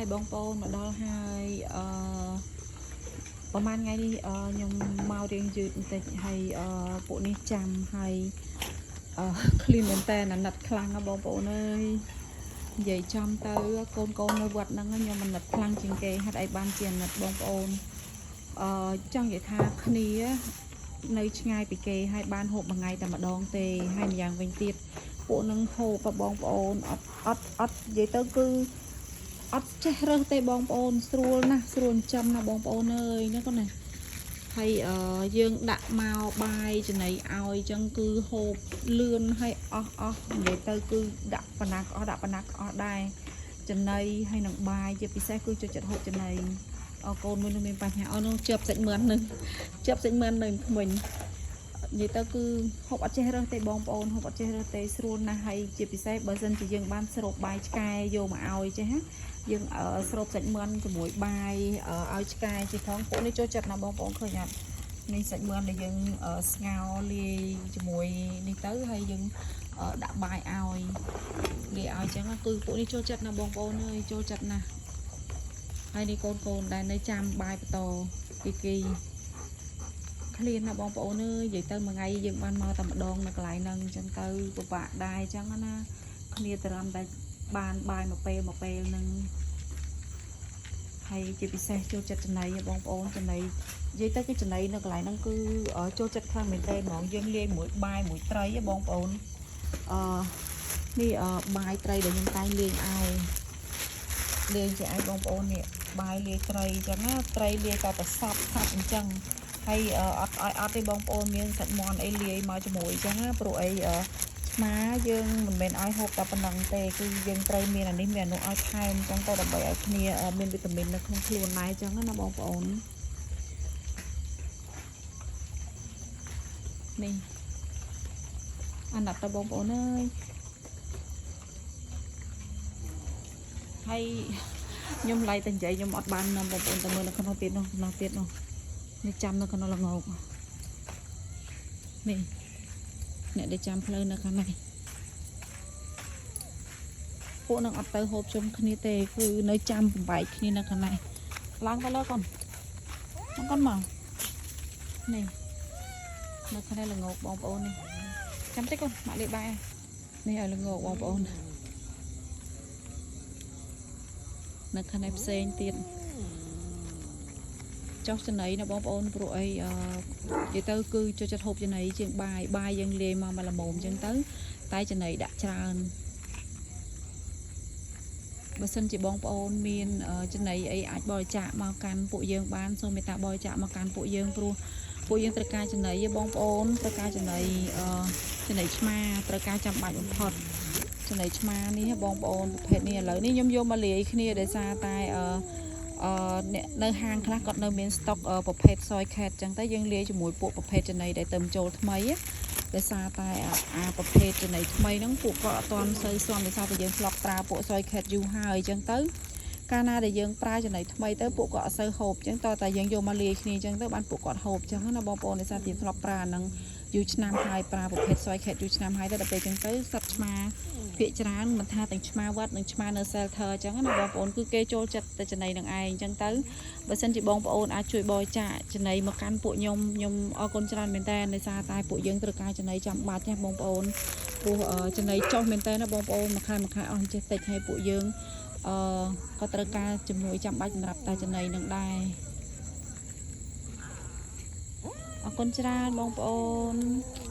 ហើយបងប្អូនមកដល់ហើយអឺប្រហែលថ្ងៃនេះអឺខ្ញុំមករៀងយឺតបន្តិចហើយអឺពួកនេះចាំហើយអឺ ឃ្លានមែនតើអាណិតខ្លាំងណាស់បងប្អូនអើយនិយាយចំទៅកូនកូននៅវត្តហ្នឹងខ្ញុំអាណិតខ្លាំងជាងគេហេតុអីបានជាអាណិតបងប្អូនអឺចង់និយាយថាគ្នានៅឆ្ងាយពីគេហើយបានហូបមួយថ្ងៃតែម្ដងទេហើយម្យ៉ាងវិញទៀតពួកនឹងហូបបងប្អូនអត់អត់អត់និយាយទៅគឺ អត់ចេះរើសទេបងប្អូនស្រួលណាស់ស្រួលចិញ្ចឹមណាស់បងប្អូនអើយហ្នឹងកូនណាហើយអឺយើងដាក់មកបាយចំណីឲ្យអញ្ចឹងគឺហូបលឿនហើយអស់អស់និយាយទៅគឺដាក់ប៉ុណ្ណាក៏អស់ដាក់ប៉ុណ្ណាក៏អស់ដែរចំណីហើយនឹងបាយជាពិសេសគឺចូលចិត្តហូបចំណីអកូនមួយនឹងមានបញ្ហាអូនោះជាប់សាច់មាន់នឹងជាប់សាច់មាន់នៅក្មិញនិយាយទៅគឺហូបអត់ចេះរើសទេបងប្អូនហូបអត់ចេះរើសទេស្រួលណាស់ហើយជាពិសេសបើសិនជាយើងបានស្រូបបាយឆ្កែយកមកឲ្យចេះណា យើងអឺស្រូបសាច់មាន់ជាមួយបាយអឺឲ្យឆ្កែជាផងពួកនេះចូលចិត្តណាស់បងប្អូនឃើញអត់នេះសាច់មាន់ដែលយើងអឺស្ងោរលាយជាមួយនេះទៅហើយយើងអឺដាក់បាយឲ្យលាយឲ្យអញ្ចឹងគឺពួកនេះចូលចិត្តណាស់បងប្អូនអើយចូលចិត្តណាស់ហើយនេះកូនកូនដែលនៅចាំបាយបន្តគីគីឃ្លានណាស់បងប្អូនអើយនិយាយទៅមួយថ្ងៃយើងបានមកតែម្ដងនៅកន្លែងហ្នឹងអញ្ចឹងទៅពិបាកដែរអញ្ចឹងណាគ្នាត្រឹមតែបានបាយមួយពេលមួយពេលហ្នឹង ហើយជាពិសេសចូលចិត្តចំណីហ៎បងប្អូនចំណីនិយាយទៅគឺចំណីនៅកន្លែងហ្នឹងគឺអឺចូលចិត្តខ្លាំងមែនទែនហ្មងយើងលាយមួយបាយមួយត្រីហ៎បងប្អូនអឺនេះអឺបាយត្រីដែលខ្ញុំតែងលាយឲ្យលាយជាឲ្យបងប្អូននេះបាយលាយត្រីអញ្ចឹងណាត្រីលាយតែប្រសពសាប់អញ្ចឹងហើយអឺអត់ឲ្យអត់ទេបងប្អូនមានសាច់មាន់អីលាយមកជាមួយអញ្ចឹងណាព្រោះអីអឺឆ្មាយើងមិនមែនឲ្យហូបតែប៉ុណ្ណឹងទេគឺយើងត្រូវមានអានេះមានអានោះឲ្យថែមអញ្ចឹងទៅដើម្បីឲ្យគ្នាអឺមានវីតាមីននៅក្នុងខ្លួនដែរអញ្ចឹងណាបងប្អូននេះអាណិតទៅបងប្អូនអើយហើយខ្ញុំឡៃតែនិយាយខ្ញុំអត់បាននាំបងប្អូនទៅមើលនៅក្នុងទៀតនោះក្នុងទៀតនោះនេះចាំនៅក្នុងល្ងោកនេះអ្នកដែលចាំផ្លូវនៅខាងនេះ ពួកនឹងអត់ទៅហូបជុំគ្នាទេគឺនៅចាំបំបែកគ្នានៅខាងនេះឡើងទៅលើកូនមកកូនមកនេះនៅខាងនេះល្ងោកបងប្អូននេះចាំតិចកូនមកលេបបាយនេះឲ្យល្ងោកបងប្អូននៅខាងនេះផ្សេងទៀតចុះចំណីណាបងប្អូនព្រោះអីអឺនិយាយទៅគឺចូលចិត្តហូបចំណីជាងបាយបាយយើងលាយមកមកល្មមអញ្ចឹងទៅតែចំណីដាក់ច្រើន បើសិនជាបងប្អូនមានអឺចំណីអីអាចបរិច្ចាគមកកាន់ពួកយើងបានសូមមេត្តាបរិច្ចាគមកកាន់ពួកយើងព្រោះពួកយើងត្រូវការចំណីឯបងប្អូនត្រូវការចំណីអឺចំណីឆ្មាត្រូវការចាំបាច់បំផុតចំណីឆ្មានេះបងប្អូនប្រភេទនេះឥឡូវនេះខ្ញុំយកមកលាយគ្នាដោយសារតែអឺអឺអ្នកនៅហាងខ្លះគាត់នៅមានស្តុកអឺប្រភេទសយខេតចឹងទៅយើងលាយជាមួយពួកប្រភេទចំណីដែលទៅចូលថ្មីណាដោយសារតែអាអាប្រភេទចំណីថ្មីហ្នឹងពួកគាត់អត់ទាន់សូវស៊ាំដោយសារតែយើងធ្លាប់ប្រើពួកសយខេតយូរហើយអញ្ចឹងទៅកាលណាដែលយើងប្រើចំណីថ្មីទៅពួកគាត់អត់សូវហូបអញ្ចឹងតើតែយើងយកមកលាយគ្នាអញ្ចឹងទៅបានពួកគាត់ហូបអញ្ចឹងណាបងប្អូនដោយសារតែយើងធ្លាប់ប្រើអាហ្នឹងយូរឆ្នាំហើយប្រើប្រភេទសយខេតយូរឆ្នាំហើយទៅដល់ពេលអញ្ចឹងទៅសត្វឆ្មាភាកច្រើនមិនថាទាំងឆ្មាវត្តនិងឆ្មានៅ shelter អញ្ចឹងណាបងប្អូនគឺគេចូលចិត្តតែចំណីនឹងឯងអញ្ចឹងទៅបើសិនជាបងប្អូនអាចជួយបរិច្ចាគចំណីមកកាន់ពួកខ្ញុំខ្ញុំអរគុណច្រើនមែនតើដោយសារតែពួកយើងត្រូវការចំណីចាំបាច់ណាបងប្អូនព្រោះអឺចំណីចុះមែនតើណាបងប្អូនមួយខែមួយខែអស់ចេះតិចហើយពួកយើងអឺក៏ត្រូវការជំនួយចាំបាច់សម្រាប់តែចំណីនឹងដែរអរគុណច្រើនបងប្អូន។